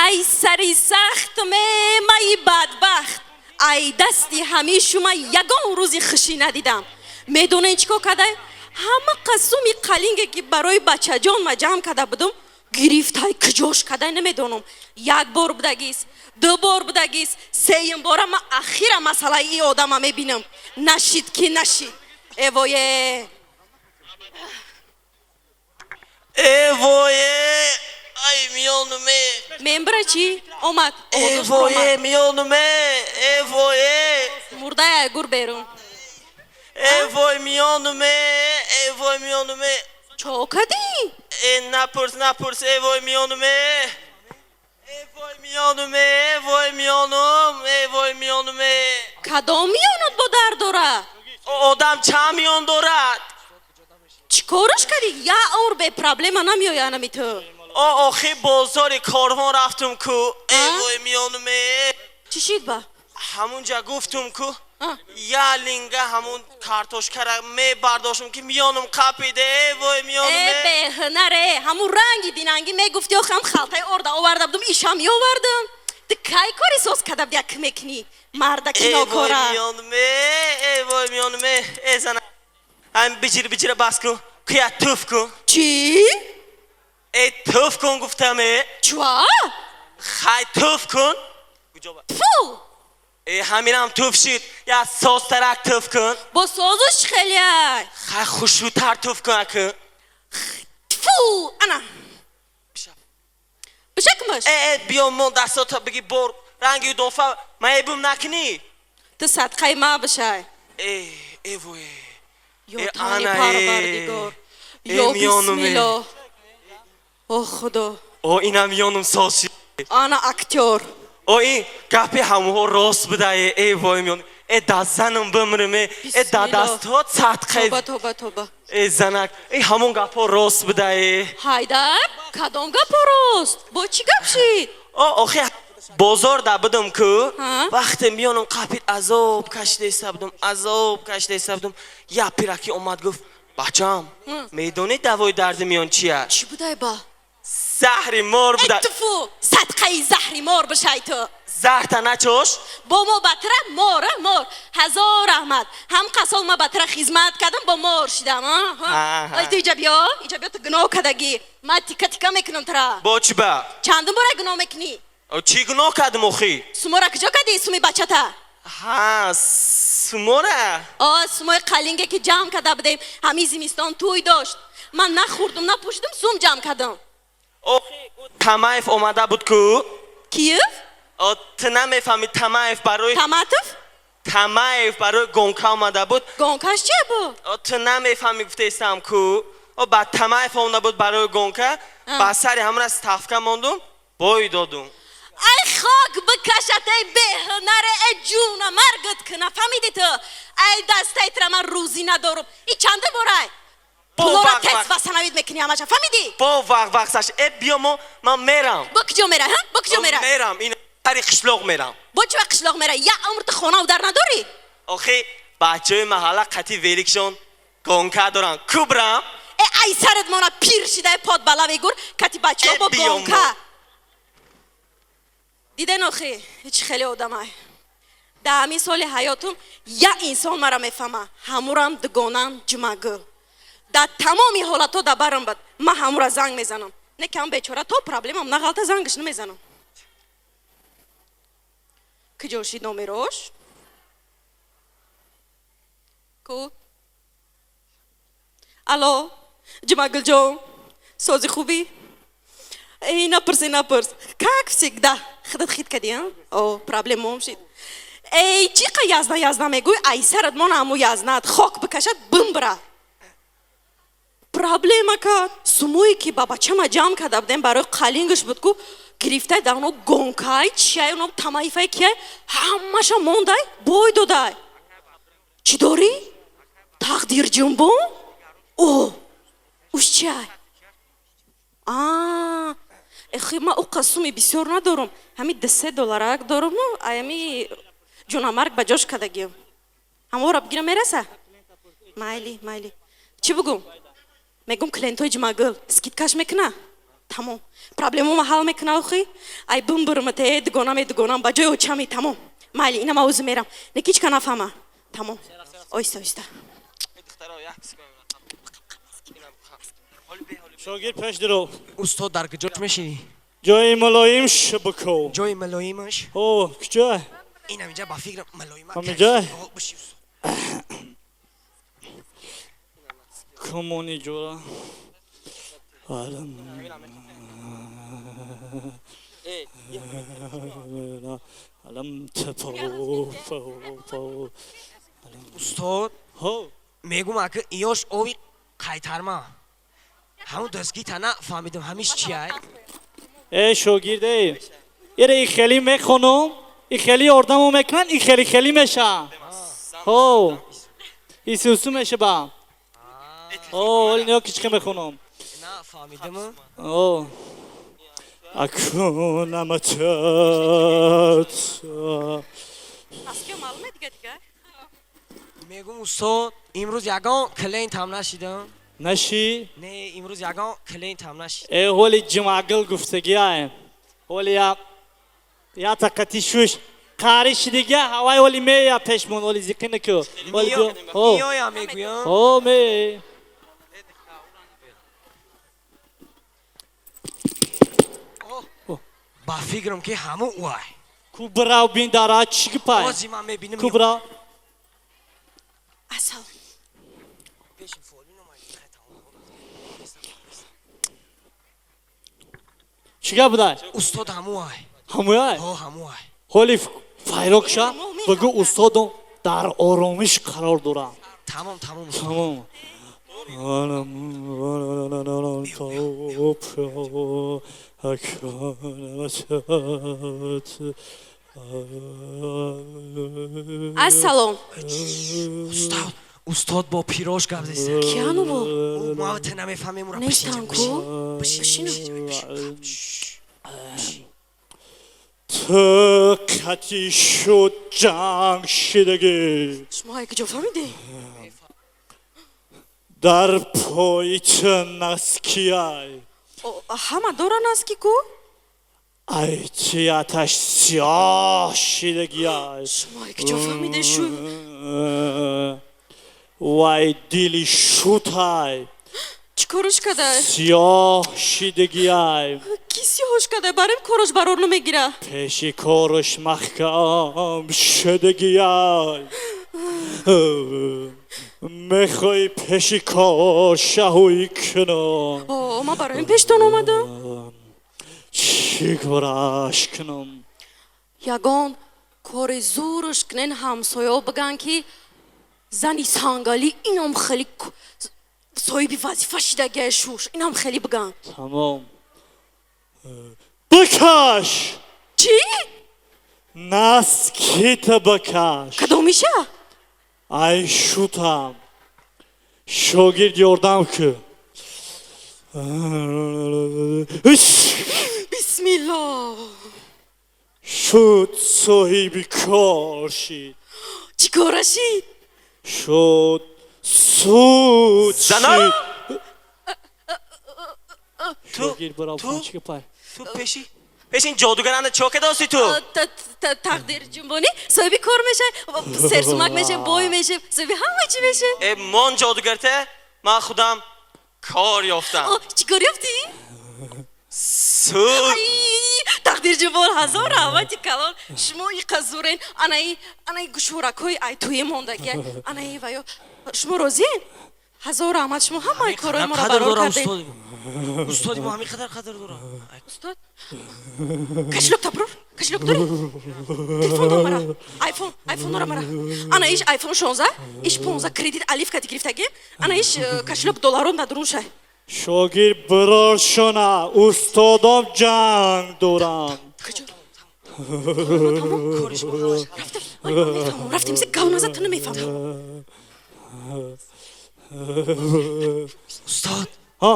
Ай сари сахт мемаи бадбахт, ай дасти ҳамин шума ягон рӯзи хушӣ надидам. Медонед, чӣ кор кадай? Ҳама қасуми қалинге, ки барои бачаҷон ма ҷамъ карда будум, гирифтай, куҷош кадай, намедонам. Як бор будагист, ду бор будагист, сеюм бора ма ахира масъалаи и одама мебинам. Нашид ки нашид, эвое. Эвое, ай миёнуме. Мембра чӣ омад? Эвое, миёнуме, эвое. Мурдай гур берун. Эвой, миёнуме, эвой, миёнуме. Чо кадӣ? Э, напурс, напурс. Эвой, миёнуме, эвой, миёнуме, эвой, миёнум, эвой, миёнуме. Кадом миёнут бо дард дора? Одам чанд миён дорад? Чӣ кораш кардӣ? Я умр бе проблема намеоя нами ту. О, охи, бозори Корвон рафтум ку, эвой, миёнуме. Чӣ шид ба? Ҳамунҷа гуфтум ку, я линга ҳамун картошкара мебардоштум, ки миёнум қапиде, эвой, Э, миёнуме. Беҳунаре, ҳамун ранги динангӣ мегуфти, охам халтаи орда оварда будум, ишам меовардам. Ту кай кори соз карда буди, як мекунӣ мардаки Эвой, нокора. миёнуме, эвой, миёнуме. Э, зана, ҳам биҷир биҷира бас кун, куя туф кун. Чӣ? Э, туф кун гуфтаме. Чуа? Хай, туф кун. Тфу. Э, ҳаминам туф шид, я созтарак туф кун. Бо созуш хеле. Хай, хушрӯтар туф кун аку. Тфу, ана бишакмаш. Э, э, биё, мон дастото биги, бор ранги дофа маебум накунӣ. Ту садқаи ма бишай. Э, эвое. Ё Э, тани ана, э. Парвардигор. Э, Ё миёнуме. бисмилло, о худо. О, инам миёнум соз шид. Ана актёр. О, ин гапи ҳамоҳо рост будае, э вой, миён, э, да занам бимриме, э, да Бисмилло. дастҳо садқаи. Тоба, тоба, тоба. Э, занак, э, ҳамон гапҳо рост будае. Ҳайдар, кадом гапо рост? Бо чӣ гап шид? О, охи, бозор да будум ку, Ҳа? вақте миёнам қапид, азоб кашида будум, азоб кашида будум. Як пираки омад, гуфт: «Бачам, медонӣ, давои дарди миён чия?» Чӣ будай ба? Заҳри мор Э, буда. Туфу, садқаи заҳри мор бишай ту. Заҳрта начош. Бо мо батра мора мор, ҳазор раҳмат. Ҳам қасол ма батра хизмат кардам, бо мор шидам. Аҳа. Ай, ту иҷа биё, иҷа биё. Ту гуноҳ кардагӣ, ма тика тика мекунам тра. Бо чӣ ба? Чандум бора гуноҳ мекунӣ? О, чӣ гуноҳ кардам охи? Сумора куҷо кардӣ, суми бачата? Ҳа, сумора. О, сумои қалинге, ки ҷамъ карда будем. Ҳамин зимистон тӯй дошт, ман нахӯрдум, напӯшидум, сум ҷамъ кардам. Охи, Тамаев омада буд ку. Киев? О, ту намефаҳмӣ, Тамаев барои Таматов? Тамаев барои гонка омада буд. Гонкаш чие бо? О, ту намефаҳмӣ, гуфтаистам ку. О, ба Тамаев омада буд барои гонка. Ба сари ҳамра ставка мондум, бой додум. Ай, хок бикашат, эй беҳунаре, э, ҷуна маргат куна, фаҳмидӣ ту? Ай, дастаи тра ман рӯзӣ надорум. И чанде борай Бо пулора вақ тез вақ. восстановить мекунӣ ҳамаша, фаҳмидӣ? Бо вақ вақ саш, э, биё, мо ман мерам. Бо куҷо мерай, ҳа? Бо куҷо мерай? Мерам, ин сари қишлоқ мерам. Бо чӣ ва қишлоқ мерай? Я умр ту хонау дар надорӣ. Охи, бачаҳои маҳалла қати великшон гонка доранд, ку брам. Э, ай сарат мона, пир шидаи под балави гур, кати бачаҳо Э, бо биё. гонка. Диден охи, ҳеч хеле одамай. Дар ҳамин соли ҳаётум як инсон мара мефаҳма, ҳамурам дугонам Ҷумагул. Дар тамоми ҳолатҳо дар барам бад, ман ҳамура занг мезанам. Не кам бечора, то проблемам нағалта, зангаш намезанам. Куҷо шид номерош ку? Алло, Ҷумагулҷон, сози, хубӣ? Эй, напурс, напурс, как всегда худат хит кардӣ, а? О, проблемом шид. Эй, чӣ қа язна язна мегӯй? Ай сарат мона, ҳаму язнаат хок бикашад, бимбира. Проблема кард, сумое ки ба бачама ҷамъ карда будем барои қалингаш буд ку, гирифтай дар оно гонкай чиай, оно тамаифай киай, ҳамаша мондай, бой додай. Чӣ дорӣ, тақдирҷунбон? О, уш чиай? А, эхи, ма уқа суми бисёр надорум, ҳами 2-се долларак доруму аями ҷунамарг ба ҷош кардагиам, ҳаморо бигирам, мераса. Майли, майли, чӣ бугум? Мегум, клиентои Ҷумагул скидкаш мекуна. Тамом, проблемамо ҳал мекуна. Охи, ай бимбурмате, дугонаме, дугонам ба ҷои очами. Тамом, майли, ина ма ӯзу мерам, некичка нафаҳма. Тамом, оҳиста, оҳиста. Шогирд, пеш диро. Устод, дар куҷош мешинӣ? Ҷои мулоим шибико. Ҷои мулоимаш? О, куҷо? Инам инҷа, ба фикрам, мулоима. Ҳаминҷа? О, биши, устод. Комони ҷора. Алам тпо. Устод. Ҳо. Мегум, ака, иёш ови қайтарма, ҳамун дастгита нафаҳмидам, ҳамиш чиай? Э, шогирде, ире и хелӣ мехонум, и хелӣ ёрдамо мекунанд, и хелӣ хелӣ меша. Ҳо, исусу мешаба. О, оли ниё кичка мехонум. Нафаҳмидам. О, акуна матата. Аскиё маълуме, дига, дига. Мегум, устод, имрӯз ягон клиентам нашидам. Наши? Не, имрӯз ягон клиентам нашид. Э, ҳоли ҷумъагил гуфтагиае, ҳоли я тақати шуш қари шидига, ҳавай ҳоли мея пешмон, ҳоли зиқӣ наку, ҳоли биё. Ҳо. Миёям, мегӯям. Ҳо, ме. Ба фикрам, ки ҳамун уай. Ку, бирав, бин, дара чӣ гипай. Ози ман мебинам. Ку, бирав. Асал. Пеши фолбин омад. Чӣ гап будай? Устод, ҳамун уай. Ҳамуяй? Ҳо, ҳамун уай. Ҳоли файрокша бигӯ, устодом дар оромиш қарор дорам. Тамом, тамом, устод. Тамом. Ассалом. Устод, устод бо пирош гап зеста. Кианубо? Ма те намефаҳмем ура. Нестан ку. Бишину. Ту қати шуд ҷанг шидагӣ. Шумо ай куҷо фаҳмидед? Дар пои ту наскияй. О, ҳама доран аски ку. Ай, чи аташ сиёҳ шидагиай. Шумо ай куҷо фаҳмидед шу? Вай, дили шутай. Чӣ корш кадай? Сиёҳ шидагиай. Ки сиёҳш кадай? Барем корош барор намегира. Пеши корш маҳкам шудагиай. Мехоҳӣ пеши кор шаҳӯӣ кунам? О, ман барои ин пештон омадам. Чӣ кораш кунам? Ягон кори зуруш кунен, ҳамсоё биган, ки зани сангалӣ инам хеле соҳиби вазифа шидагиай шуш, инам хеле биган. Тамом, бикаш. Чӣ? Наскита бикаш. Кадомиша? Ай, шутам. Шогирд, ёрдам кун. Бисмиллоҳ. Шуд, соҳиби кор шид. Чӣ кора шид? Шуд, суд Зана? шид. Ту Шогирд, бирав. ту? Чӣ гапай? Ту пеши ин ҷодугаранда чо кадости ту? Тақдир ҷунбонӣ, соҳиби кор меша, серсумак меша, бой меша, соҳиби ҳама чӣ меша. Э, мон ҷодугарте, ман худам кор ёфтам. О, чӣ кор ёфтӣ? Суд. Ай, тақдир ҷунбон, ҳазор раҳмати калон. Шумо иқа зурен. Анаи гӯшворакҳои ай тӯи мондагия, анаи ваё, шумо розиен? Ҳазор раҳмат, шумо ҳамаи корҳои моро Қадр барор дорам. кардед. Устоди, устоди мо ҳамин қадар қадр дорам. Устод, кошелёк таброр, кошелёк дорӣ? Телефон дор мара, айфон, айфон дора мара. Ана иш айфон 16, иш 15, кредит алиф кати гирифтагӣ. Ана иш кошелёк, долларом дар дурун шай. Шогирд, бирор шона, устодом ҷанг дорам. Куҷо? Тамом, рафтем. Ой, ман мефаҳмам, рафтем, се гав назад, ту намефаҳмам. Устод. Ҳа.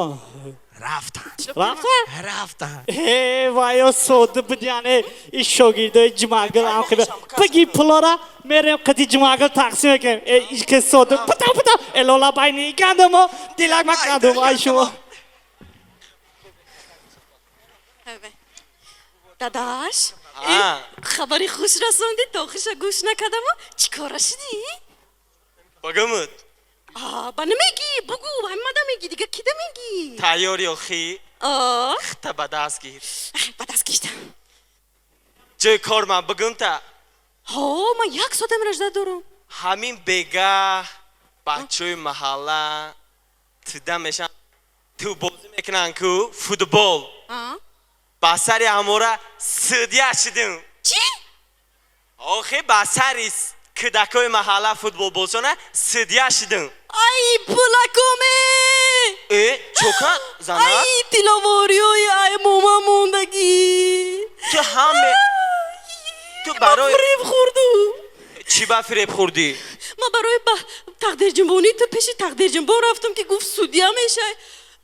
Рафтан. Рафта. Рафтан. Э, вайо сода буд, яъне и шогирдои ҷумъагил ам хеле баги пулора мерем, қати ҷумъагил тақсим мекунем. Э, ишке сода пута пута элола байни гандамо дилак ма кандум, ай шумо. Дадаш, А. Хабари хуш расондӣ, то охиша гӯш накардаму чӣ кора шудӣ? Багамуд. А, ба намегӣ, бугӯ, ҳамада мегӣ, дига кида мегӣ? Тайёри охи? А, Та ба даст гир. Ба даст гирифтам. Ҷои кор ман бигум та? Ҳо, ман як соатам ражда дорам. Ҳамин бегаҳ бачаҳои маҳалла тида мешан, ту бозӣ мекунанд ку футбол. А? Ба сари ҳамора судья шудим. Чӣ? Охи, ба сари кӯдакҳои маҳалла футболбозона судья шудим. Ай, пулакоме! Э, чока зана? Ай, тиловориёи ай мома мондагӣ! Ту ҳаме ту барои Фиреб хӯрдум. Чӣ ба фиреб хӯрдӣ? Ман барои ба тақдирҷунбонӣ ту пеши тақдирҷунбон рафтам, ки гуфт судья мешай.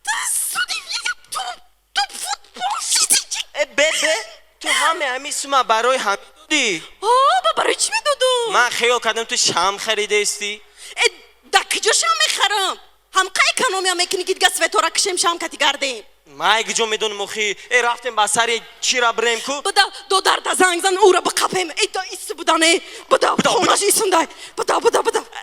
Ту суди ту футбол. Э, бе, бе, ту ҳаме ҳами сума барои ҳами додӣ? Ҳо, ба барои чӣ медодум? Ман хиёл кардам, ту шам харидаистӣ. Э, да куҷо шам мехарам? Ҳамқа экономия мекунӣ, ки дига светора кишем, шам кати гардем. Ман куҷо медонам охи? Э, рафтем ба сари чира бирем ку. Буда, додарта занг зан, ура бикапем. Э, да ису будане, буда. Буда. Хонаш исундай, буда, буда, буда.